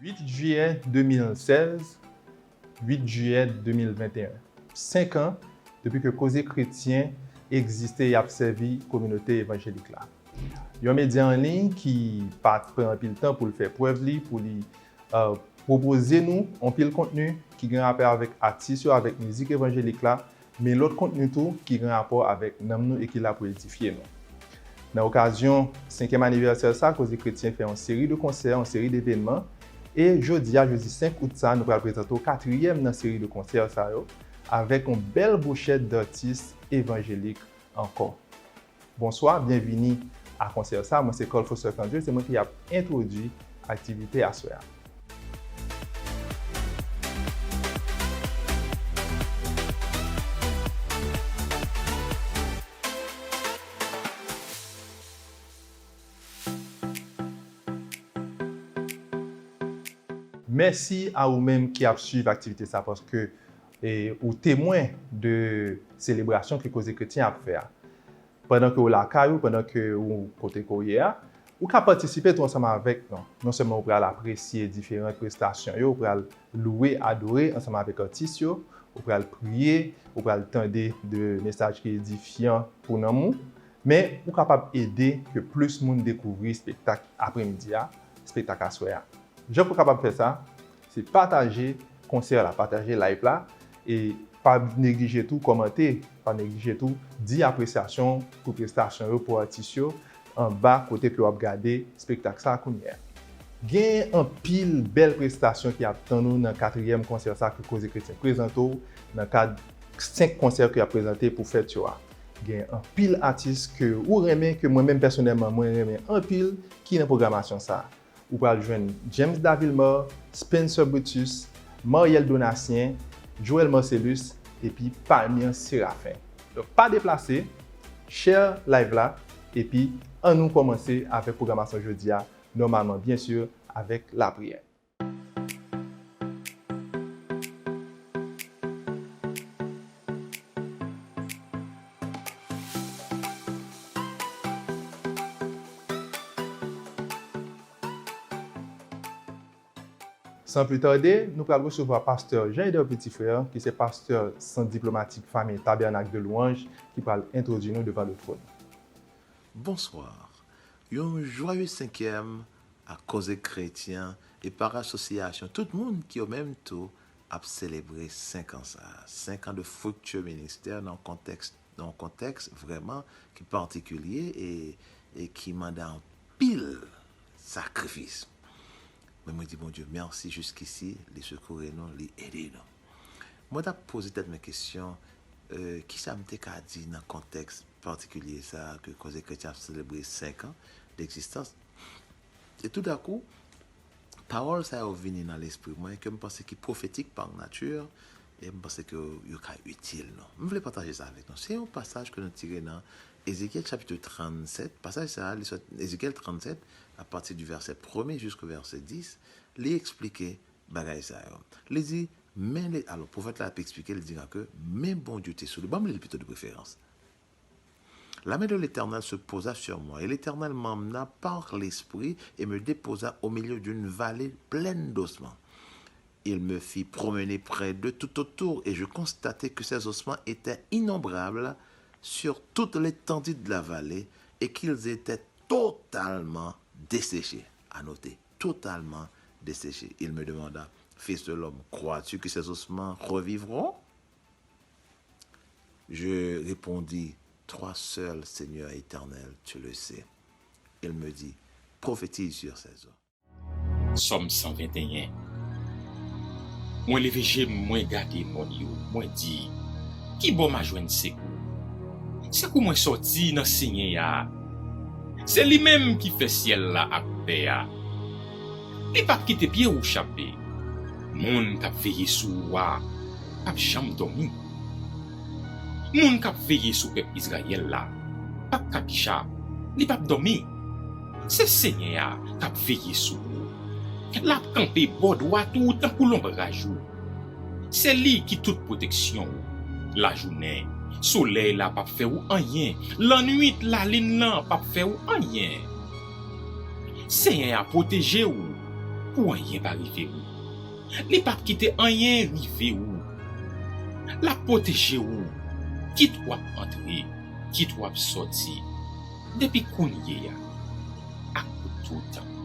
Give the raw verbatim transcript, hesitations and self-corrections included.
Uit jiyè de mil sèz, uit jiyè de mil venteyen. Senk an depi ke Koze Kretyen egziste e ap sèvi kominote evanjelik la. Yon medya an liy ki pa t pran anpil tan pou l fè prèv li, pou li, euh, pwopoze nou anpil kontni ki gen rapò avèk atis yo, avèk mizik evanjelik la, men lòt kontni tou ki gen rapò avèk nanm nou e ki la pou edifye nou. Nan okazyon senkyèm anivèsè sa, Koze Kretyen fè yon seri de konsè, yon seri devenman, e jodi a, jedi senk out sa, nou pral prezante w katriyèm nan seri de konsè sa yo, avèk yon bèl bouchèt datis evanjelik ankò. Bonswa, byenvini a konsè sa. Mwen se Carl Foster Candril, se mwen ki ap entwodui aktivite aswè a. Mèsi a ou menm ki ap swiv aktivite sa, paske, e, ou temwen de selebrasyon ke Koze Kretyen ap fè a. Pandan ke w lakay ou, pandan ke ou kote ke w ye a, ou ka patisipe tou ansanm avèk nou. Non sèlman ou pral apresye diferan prestasyon yo, ou pral louwe, adore ansanm avèk atis yo, ou pral priye, ou pral tande de mesaj ki edifyan pou nanm ou, men ou kapab ede ke plis moun dekouvri espektak apremidi a, espektak aswè a. Jan pou w kapab fè sa, se pataje konsè la, pataje live la, e pa neglije tou kòmante, pa neglije tou di apresyasyon w pou prestasyon yo, pou atis yo, anba kote ke w ap gade espektak sa a kounye a. Gen anpil bèl prestasyon ki ap tann ou nan katriyèm konsè sa ke Koze Kretyen prezante w nan kad senk konsè ke y ap prezante pou fèt yo a. Gen anpil atis ke ou renmen, ke mwen menm pèsonèlman mwen renmen anpil, ki nan pwogramasyon sa a. Ou pral jwenn James Davilmar, Spencer Brutus, Mariel Donatien, Joel Marcellus, epi Palmyre Séraphin. Donk, pa deplase, share live la, epi ann nou kòmanse avèk pwogramasyon jodi a, nòmalman, byen si, avèk lapriyè. San pli tade, nou pral resevwa pastè Jean Eder Petit Frère, ki se pastè Sant Diplomatik Fanmi Tabènak de Lwanj, ki pral entwodui nou devan le twòn. Bonswa. Yon jwaye senkyèm a Koze Kretyen e pa asosyasyon tout moun ki yo menm tou ap selebre senk an sa. Senk an de friktyè ministè nan kontèks, nan yon kontèks vrèman ki patikilye e, e ki mande anpil sakrifis. Men mwen di Bondye mèsi jiskisi, li sekoure nou, li ede nou. Mwen t ap poze tèt mwen kesyon, euh, kisa m te ka di nan kontèks patikilye sa a ke Koze Kretyen ap selebre senk an degzistans? E toudakou, pawòl sa yo vini nan lespri mwen ke m panse ki pwofetik pa nati, e m panse ke yo ka itil nou. M vle pataje sa avèk nou. Se yon pasaj ke nou tire nan Ezekyèl chapit trannsèt. Pasaj sa a, li sot Ezekyèl trannsèt, apati di vèsè premye jiska vèsè dis, li eksplike bagay sa yo. Li di, men, alò, pwofèt la ap eksplike, li di ke men Bondye te sou li. Ban m li l pito de preferans. La main de l'Éternel se posa sur moi, et l'Éternel m'emmena par l'Esprit et me déposa au milieu d'une vallée pleine d'ossements. Il me fit promener près d'eux tout autour, et je constatai que ces ossements étaient innombrables sur toute l'étendue de la vallée, et qu'ils étaient totalement desséchés. À noter, totalement desséchés. Il me demanda, fils de l'homme, crois-tu que ces ossements revivront? Je répondis, toi seul, Seigneur éternel, tu le sais. Il me dit, prophétise sur ces eaux. Sòm san venteyen. Mwen leve je m, mwen gade mòn yo, mwen di, ki bò m a jwenn sekou? Sekou mwen sòti nan Senyè a. Se li menm ki fè syèl la ak tè a. Li p ap kite pye w chape. Moun k ap veye sou ou a p ap janm dòmi. Moun k ap veye sou pèp Izrayèl la p ap kapicha, li p ap dòmi. Se Senyè a k ap veye sou ou. L ap kanpe bò dwat ou tankou lonbraj ou. Se li ki tout pwoteksyon ou. Lajounen, solèy la p ap fè ou anyen. Lannwit, lalin lan p ap fè ou anyen. Senyè a pwoteje w. pou anyen pa rive ou. Li p ap kite anyen rive ou. L ap pwoteje ou, kit w ap antre, kit w ap sòti, depi kounye a ak pou toutan.